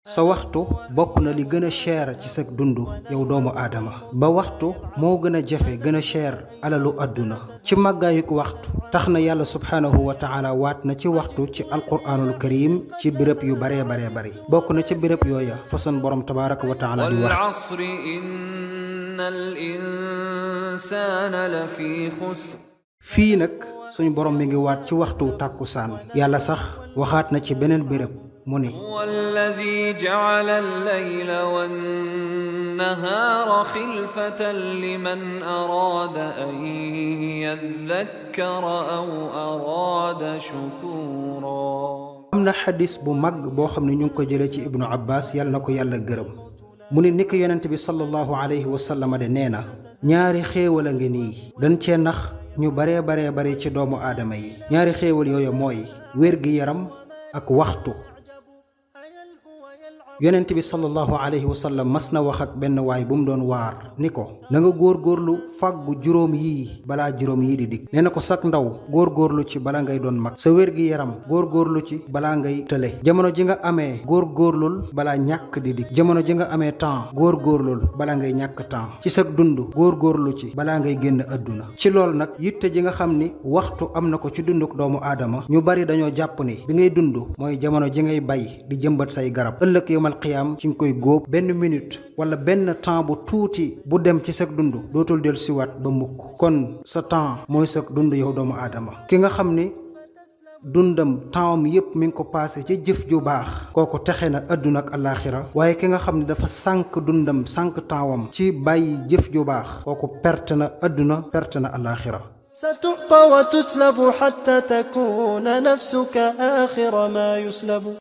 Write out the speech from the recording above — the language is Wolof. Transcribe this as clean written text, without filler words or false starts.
sa waxtu bokk na li gën a cher ci sa dund yow doomu aadama ba waxtu moo gën a jafe gën a cher alalu àdduna ci màggaayuk waxtu tax na yàlla subhaanahu wa taala waat na ci waxtu ci alquraanul karim ci béréb yu baree bari bokk na ci béréb yooya façon borom tabaaraka wa taala di wax wal asri innal insaana la fi xusr. fii nag suñu borom mi ngi waat ci waxtu tàkkusaan yàlla sax waxaat na ci beneen béréb mu ne huwa alladi ja'ala al-layla wan-nahaara xilfatan liman araada an yadhakkara aw araada shukuura. am na xadis bu mag boo xam ne ñu ngi ko jëlee ci ibnu abbas yàlla na ko yàlla gërëm mu ne niki yonent bi sallallahu alayhi wa sallam de nee na ñaari xéewal a ngi nii dañ cee nax ñu bare ci doomu aadama yi ñaari xéewal yooyu mooy wér gi yaram ak waxtu. yonent bi sallallahu alayhi wa sallam mas na wax ak benn waay bu mu doon waar ni ko na nga góorgóorlu fàggu juróom yii balaa juróom yii di dikk nee na ko sak ndaw góorgóorlu ci bala ngay doon mag sa wér gi yaram góorgóorlu ci balaa ngay tële jamono ji nga amee góorgóorlul balaa ñàkk di dikk jamono ji nga amee temps góorgóorlul bala ngay ñàkk temps ci sa dund góorgóorlu ci balaa ngay génn àdduna ci loolu nag yitte ji nga xam ni waxtu am na ko ci dunduk doomu aadama ñu bari dañoo jàpp ni bi ngay dund mooy jamono ji ngay bay di jëmbat say garab ëllëg yow xiyaam ci nga koy góob benn minute wala benn temps bu tuuti bu dem ci sa dund dootul del siwaat ba mukk kon sa temps mooy sa dund yow doomu aadama ki nga xam ni dundam tempsam yépp mi ngi ko passé ci jëf ju baax kooku texe na àdduna ak alaaxira waaye ki nga xam ne dafa sànk dundam sànk tempsam ci bàyyi jëf ju baax kooku perte na àdduna perte na alaaxira. ستعطى وتسلب حتى تكون نفسك آخر ما يسلب.